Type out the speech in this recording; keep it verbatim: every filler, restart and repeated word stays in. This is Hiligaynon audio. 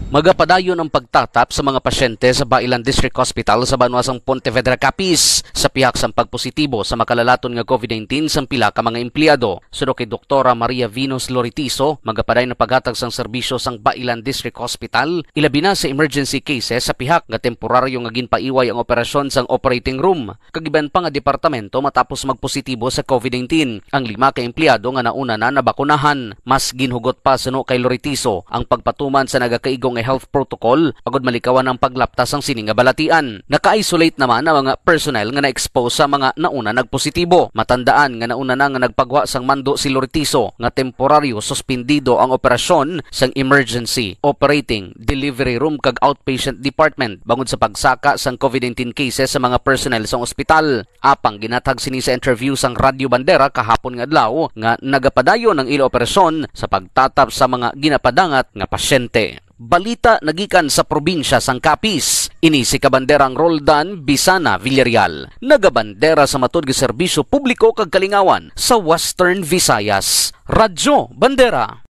Magapadayon ang pagtatap sa mga pasyente sa Bailan District Hospital sa banwa sang Pontevedra, Capiz, sa pihak sang pagpositibo sa makalalaton nga COVID nineteen sang pila ka mga empleyado. Suno kay Doktora Maria Venus Loritizo, magapadayon ang paghatag sang serbisyo sang Bailan District Hospital, ilabi na sa emergency cases sa pihak nga temporaryo nga ginpaiway ang operasyon sang operating room kag iban pa nga departamento matapos magpositibo sa COVID nineteen ang lima ka empleyado nga nauna na nabakunahan. Mas ginhugot pa suno kay Loritizo ang pagpatuman sa nagakaigo nga health protocol agud malikawan ang paglapta sang sini nga balatian. Naka-isolate naman ang mga personnel nga na-expose sa mga nauna nagpositibo. Matandaan nga nauna na nga nagpagwa sang mando si Loritizo nga temporaryo suspendido ang operasyon sang emergency, operating, delivery room kag outpatient department bangod sa pagsaka sang COVID nineteen cases sa mga personnel sang ospital. Apang ginhatag sini sa interview sang Radyo Bandera kahapon nga adlaw nga nagapadayon ang ila operasyon sa pagtatap sa mga ginapadangat nga pasyente. Balita nagikan sa probinsya sang Capiz. Ini si Kabanderang Roldan Bisana Villarreal, nagabandera sa matud nga serbisyo publiko kag kalingawan sa Western Visayas. Radyo Bandera.